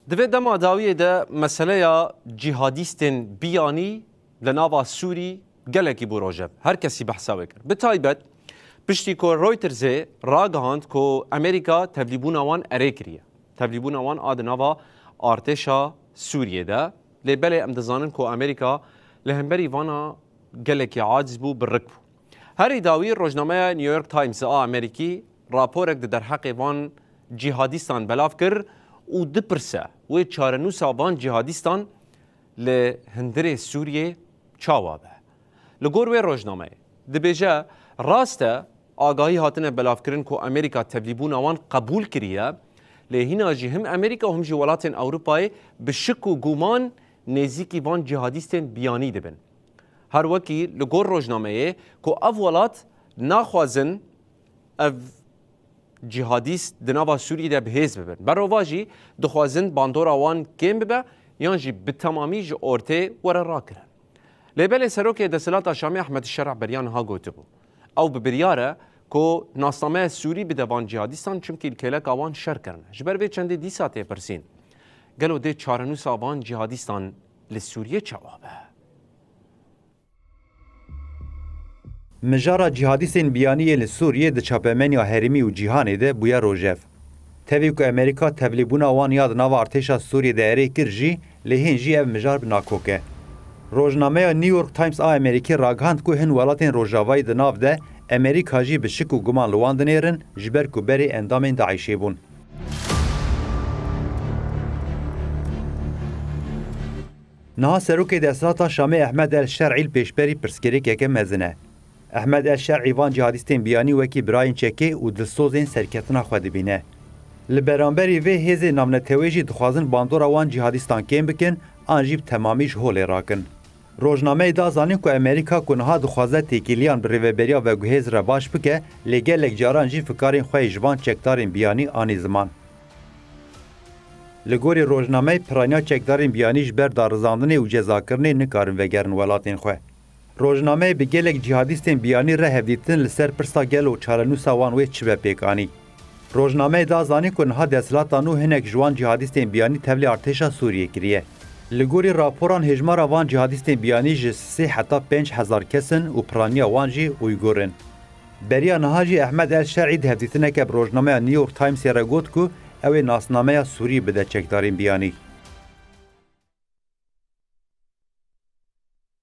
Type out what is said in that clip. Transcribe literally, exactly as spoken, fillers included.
Di vê dema dawiyê de meseleya cîhadîstên biyanî li nava Sûrî gelekî bû rojev. Her kesî behsa wê kir. Bi taybet piştî ku Reutersê ragihand ku Amerîka tevlîbûna wan erê kiriye. Tevlîbûna wan a di nava artêşa Sûriyê de. Lê belê em dizanin ku Amerîka li hemberî vana gelekî aciz bû, bi rik bû. Herî dawî rojnameya New York Times a Amerîkî raporek di derheqê van cîhadîstan belav kir û dipirse, wê çarenûsa van cîhadîstan li hundirê Sûriyê çawa be? Li gor wê rojnameyê dibêje, rast e, agahî hatine belavkirin ku Amerîka tevlîbûna wan qebûl kiriye, lê hîna jî him Amerîka û him jî welatên Ewropayê bi şik û guman nêzîkî van cîhadîstên biyanî dibin. Her wekî li gor rojnameyê ku ev welat naxwazin ev cîhadîst di nava Sûriyê de bi hêz bibin. Berova jî dixwazin bandora wan kêm bibe yan jî bi temamî ji ortê were rakirin. Lê belê serokê desthilata Şamê Ehmed Şer'a beriya niha gotibû, ew bi biryar e ku nasnameya Sûrî bide van cîhadîstan, çimkî li kêleka wan şer kirine. Ji ber vê çendê dîsa tê pirsîn, gelo dê çarenûsa van cîhadîstan li Sûriyê çawa be? Mijara cîhadîstên biyanî yê li Sûriyê di çapemeniya herêmî û cîhanê de bûye rojev. Tevî ku Amerîka tevlîbûna wan ya di nava artêşa Sûriyê de erê kir jî, lê hîn jî ev mijar bi nakok e. Rojnameya New York Times a Amerîkî ragihand ku hin welatên Rojavayî di nav de Amerîka jî bi şik û guman li wan dinêrin, ji ber ku berê endamên DAIŞê bûn. Niha serokê desthilata Şamê Ehmed El Şer'î li pêşberî pirsgirêkeke mezin e. Ehmed El Şer'î van cîhadîstên biyanî wekî birayên çekê û dilsozên serketina xwe dibîne. Li beramberî vê hêzên navneteweyî jî dixwazin bandora wan cîhadîstan kêm bikin an jî bi temamî ji holê rakin. Rojnameyê da zanîn ku Amerîka ku niha dixwaze têkiliyan bi rêveberiya veguhêz re baş bike, lê gelek caran jî fikarên xwe yê ji van çekdarên biyanî anî ziman. Li gorî rojnameyê, piraniya çekdarên biyanî ji ber darizandinê û cezakirinê nikarin vegerin welatên xwe. Rojnameyê bi gelek cîhadîstên biyanî re hevdîtin li ser pirsa gelo çarenûsa wan wê çi be pêk anî. Rojnameyê da zanîn ku niha desthilata nû hinek ji wan cîhadîstên biyanî tevlî artêşa Sûriyê kiriye. Li gorî raporan hêjmara van cîhadîstên biyanî ji sê heta pênc hezar kes in û piraniya wan jî Uygur in. Beriya niha jî Ehmed El Şer'î di hevdîtineke bi rojnameya New York Timesê re got ku ew ê nasnameya Sûrî bide çekdarên biyanî.